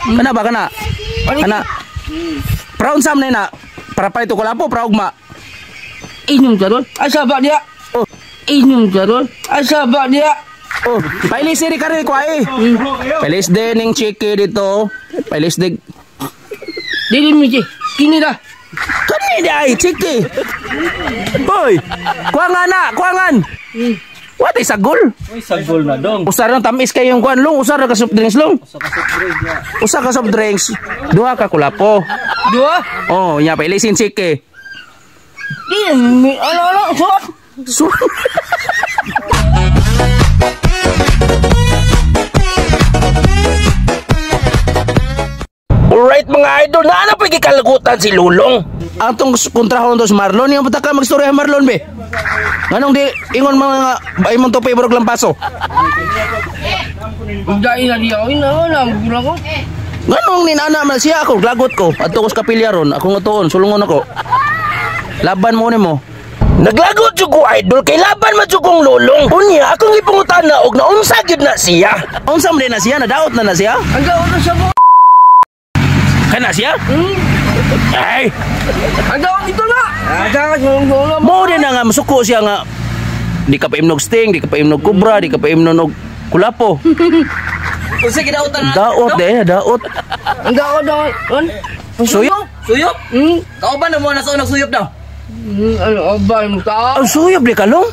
Kana ba kana? Kana. Prawn sam na na. Para pa ito kulapo, pra ugma. Inom karon. Asa ba dia? Oh. Inom karon. Asa ba dia? Oh, pailis ni karon ko ay. Pailis din ning chiki dito. Pailis dig. Dili mi chi. Kini dah. Kani di ay chiki. Hoy, kuangan na, kuangan. What is a goal? Uy, sagol na dong. Usar na tamis kay yung kuan long, usar na ka soft drinks long. Sa kasot drink niya. Usa ka soft drinks, duha ka kulapo. Dua. Oh, nya pailisin chiki. Dili mi ano ano so. So, Alright mga idol, na ano pa gikalagutan si Lulong? Ang tong kontrahon to si Marlon, yung punta ka magstorya Marlon be. Nganong di ingon mga bay mong tupay burog lampaso. Dai na dia ina na gula ko. Nganong ninana man siya ako, lagot ko. Adto ko sa kapilya ron, ako nga tuon, sulungon ako. Laban mo nimo. Naglagot jud ko idol kay laban man jud kong lulong. Unya akong gipangutana og naunsa gyud na siya. Unsa man na siya, nadaot na na siya? Ang daot na sa mo. Kana siya? Ay, Ang daot ito na. Asa ka sulong mo din na nga masuko siya nga di ka pa imnog sting, di ka pa imnog kubra, di ka pa imnog kulapo. Unsa gidautan na? Daot de, daot. Ang daot na. An? Suyop. Suyop? Hmm. Kauban na mo na sa unang suyop daw. Ano ba mo ta? Ang suyop di kalong.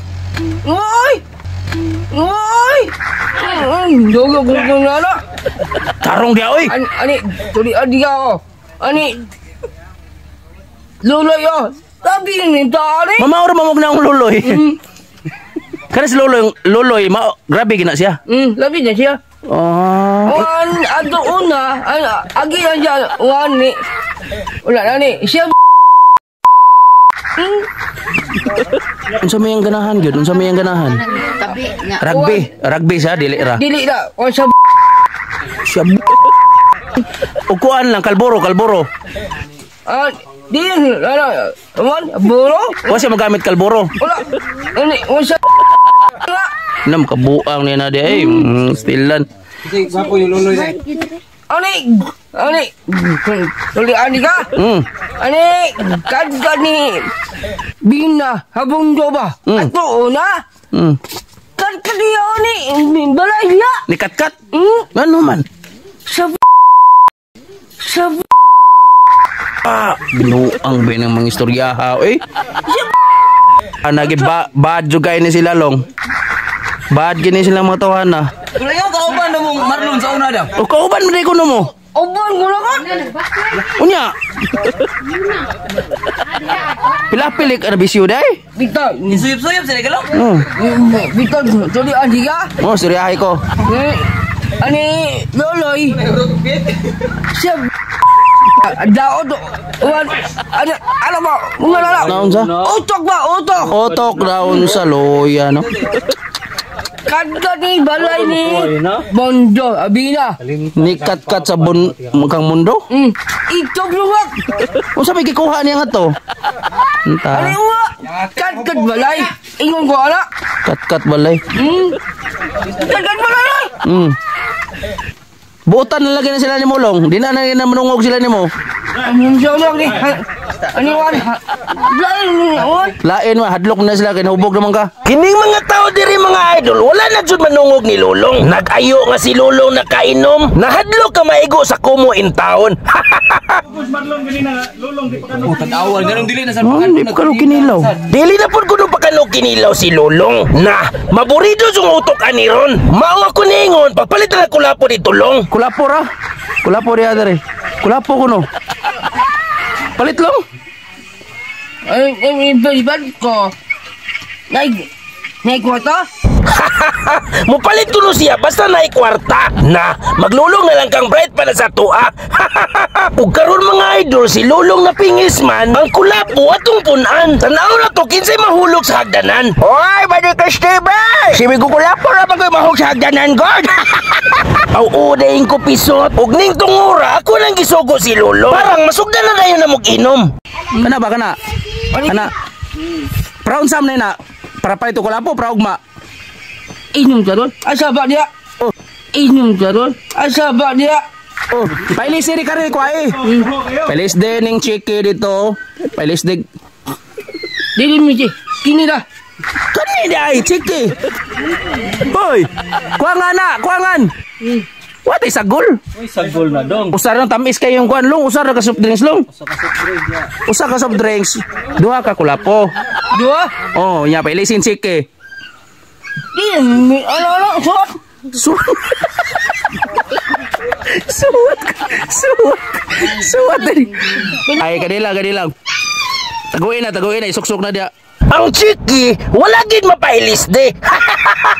Oy! Oy! Ay, dugo ko ko na na. Tarong dia oy. Ani ani tuli adi ka ko. Ani Luloy oh. Sabi ni tari. Mamaor mamog na ang luloy. Kana si luloy, luloy ma grabe gina siya. Labi na siya. Oh. Wan ato una, an, agi na siya wan ni. Wala na ni. Siya Unsa may ang ganahan gyud? Unsa may ang ganahan? Tabi nga. Rugby, rugby siya dili ra. dili na. Wan sa Siya. Ukuan lang kalboro, kalboro. ah, di ano wan buro. Wa siya magamit kalboro. Wala. Ani wan sa Nam kabuang ni na di ay, stilan. Kasi gwapo yung luloy na. Ani ani tuli ani ka. Ani kad ni bina habong do ba. Ato una. Kad kad ni ani balay niya. Ni katkat. Ngano man? Sa sa Ah, binuang ba ng mga istoryaha, oy. Ah, nagi ba bad jud kay ni sila long. Bad gini sila mga tawhan na. Wala yung kauban na mong Marlon sa una daw. O kauban man di ko no mo. Uban ko na kan. Unya. Pila-pilik ana bisyo day. Bitaw. Suyop-suyop sila kalong. Bitaw tuli ani ka. Oh, istoryahay ko. Ani loloy. Siya daot wan ano ano ba mga lala. Naon sa? Utok ba utok. Otok daon sa loya no. Kadka ni balay ni Bondo Abina. Ni katkat sa bun kang mundo. Itok lungak. Unsa may gikuha niya nga to? Unta. Ani uwa. Kadkad balay. Ingon ko ala. Katkat balay. Kadkad balay. Buotan na lagi na sila ni Mulong. Di na na manungog sila ni mo. Ano siya lang ni? Ano wan? Lain wan. Lain ma hadlok na sila kay nahubog naman ka. Kining mga tao diri mga idol, wala na jud manungog ni Lulong. Nag-ayo nga si Lulong nakainom, nahadlok ka maigo sa kumo in town. Oh, tag-awal ganun dili na sa Oh, di pa karon kinilaw. Dili na pud kuno pa kano kinilaw si Lulong. Na, maburido yung utok ani ron. Mao ako niingon, pagpalit na kulapo ni Tulong. Kulapo ra. Kulapo diha dere. Kulapo kuno. Palit long. Ay ay ay ko. Nay nay kwarta? Mupalit kuno siya basta naay kwarta. Na, maglulong na lang kang bright para sa tuwa. Ug karon mga idol si Lulong na pingis man, ang kulapo atong punan. Tanaw na to kinsay mahulog sa hagdanan. Oy, bali ka Steven. Si migo kulapo ra man koy mahulog sa hagdanan god. Aw udayin ko pisot. Ug ning tungura ako nang gisugo si Lulong. Parang masugdan na dayon na mog inom. Kana ba kana? Kana. Prawn sam na na. Para pa ito kulapo, pra ugma. Inom karon. Asa ba dia? Oh. Inom karon. Asa ba dia? Oh, pailis ni kare ko ay. Pailis din ning chiki dito. Pailis din. Dili mi di. Kini ra. Kani di ay chiki. Hoy, kuangan na, kuangan. What is sagol? Uy, sagol na dong. Usar nang tamis kay yung kuan long, usar ra ka soft drinks long. Usa ka soft drinks, duha ka kulapo. Dua. Oh, nya pailisin chiki. Dili mi ano ano suot. Suwat. Suwat. Suwat. Suwat. Ay, kanila, kanila. Taguin na, isuksok na dia. Ang chiki, wala gid mapailis de.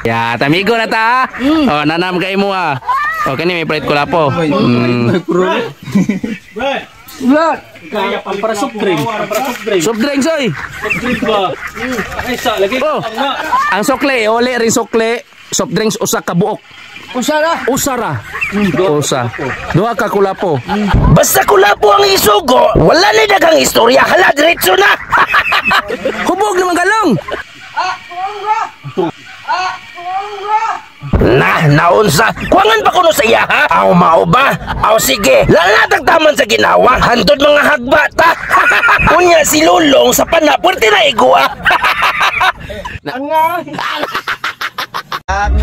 Ya, tamigo na ta. Oh, nanam kay mo ah. Oh, kani may pride kulapo. Dua. Ang para soft drink. Ang para soft drink. Soft drinks oy. Soft drink ba? Ay, sa lagi. Oh. Ang sukle, ole rin sukle. Soft drinks usa ka buok. Usa ra. Usa ra. Usa. Duha ka kulapo. Basta kulapo ang isugo, wala na daghang istorya, hala diretso na. Hubog naman galong. Na, naunsa, kuangan pa kuno sa iya ha? Aw mao ba? Aw sige, lalatag taman sa ginawa, hantod mga hagba ta. Unya si Lulong sa pana, puwerte na igwa. Ang nga. Ang